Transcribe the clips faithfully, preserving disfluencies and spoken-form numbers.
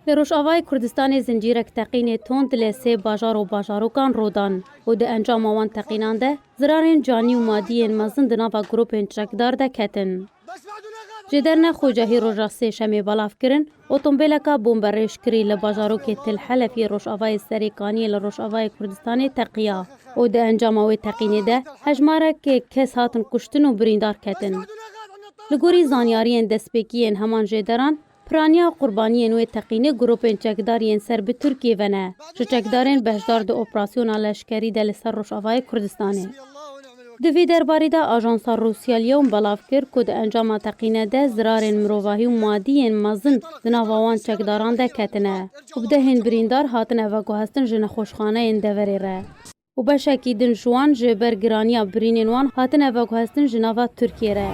Li Rojavayê Kurdistanê zincîrek teqînê tond li sê bajar û bajarokan rû dan û di encama wan teqînan de zirarên canî û madî yên mezin di nava grûpên çekdar de ketin. Jêderine Xocahî roja Sêşemê belav kirin, otombêleka bomberêjkirî li bajarokê Til Helef yê Rojavayê Serêkaniyê li Rojavayê Kurdistanê teqiya û di encama wê teqînê de hejmarek kes hatin kuştin û birîndar ketin. Li gorî zanyariyên destpêkî yên heman jêderan, piraniya qurbaniyên wê teqînê grûpên çekdar yên ser bi Tirkiyê ve ne, ji çekdarên beşdar di operasyona leşkerî de li ser Rojavayê Kurdistanê. Di vî derbarî de Ajansa Rûsya Lyon belav kir ku di encama teqîne de zirarên mirovahî û madî yên mezin di nava wan çekdaran de ketine û bi dehên birîndar hatine veguhestin ji nexweşxaneyên deverê re. Û beşekî din ji wan ji ber giraniya birînên wan hatine veguhestin ji nava Tirkiyê re.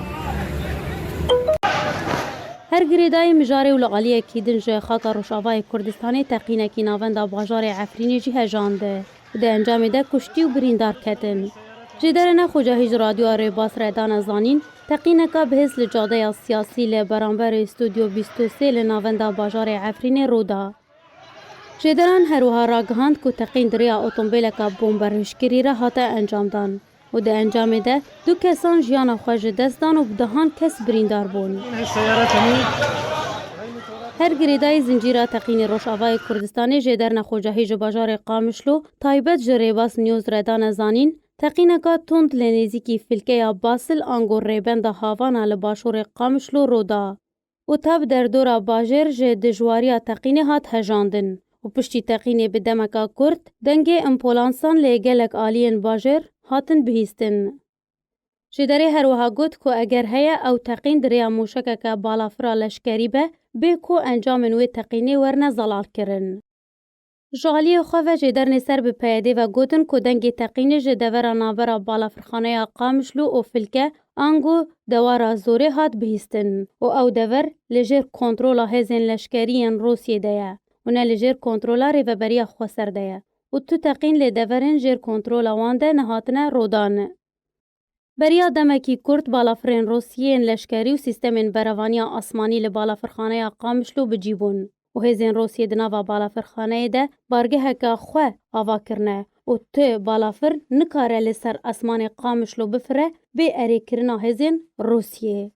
Her girêdayî mijarê û li aliyekî din ji xaka Rojavayê Kurdistanê teqînekî navenda bajarê Efrînê jî hejand. Di encamê de kuştî û birîndar ketin. Jêderine Xocahî ji Radyoya Rêbas re dane zanîn, teqîneka bihêz li cadeya siyasî li beramberê Stûdyo bîst û sê li navenda bajarê Efrînê rû da. Jêderan her wiha ragihand ku teqîn di rêya otombêleka bomberêjkirî re hate encamdan û di encamê de du kesan jiyana xwe ji dest dan û bi dehan kes birîndar bûn. Her girêdayî zincîra teqînê Rojavayê Kurdistanê Jêderine Xocahî ji bajarê Qamişlo taybet ji Rêbas News re dane zanîn, teqîneka tund li nêzîkî filkeya Basil ango rêbenda Havana li başûrê Qamişlo rû da. Û tab derdora bajêr ji dijwariya teqînê hat hejandin û piştî teqînê bi demeka kurt dengê ambulansan lê gelek aliyên bajêr hatin bihîstin. Jêderê her wiha got ku eger heye ew teqîn di rêya mûşekeke balafira leşkerî be, bê ku encamên wê teqînê werne zelalkirin. Ji aliyê xwe ve Jêderine ser bi P Y D'ê ve gotin ku dengê teqînê ji devera navbera balafirxaneya Qamişlo û Filke ango dewara Zorê hat bihîstin û ew dever li jêr kontrola hêzên leşkerî yên Rûsiyê de ye û ne li jêr kontrola Rêveberiya Xweser de ye û tu teqîn li deverên jêr kontrola wan de nehatine rûdan. Beriya demekî kurt balafirên Rûsiyê yên leşkerî û sîstemên berevaniya asmanî li balafirxaneya Qamişlo bi cî bûn û hêzên Rûsiyê di nava balafirxaneyê de bargeheke xwe ava kirine û tu balafir nikare li ser esmanê Qamişlo bifire bê erêkirina hêzên Rûsiyê.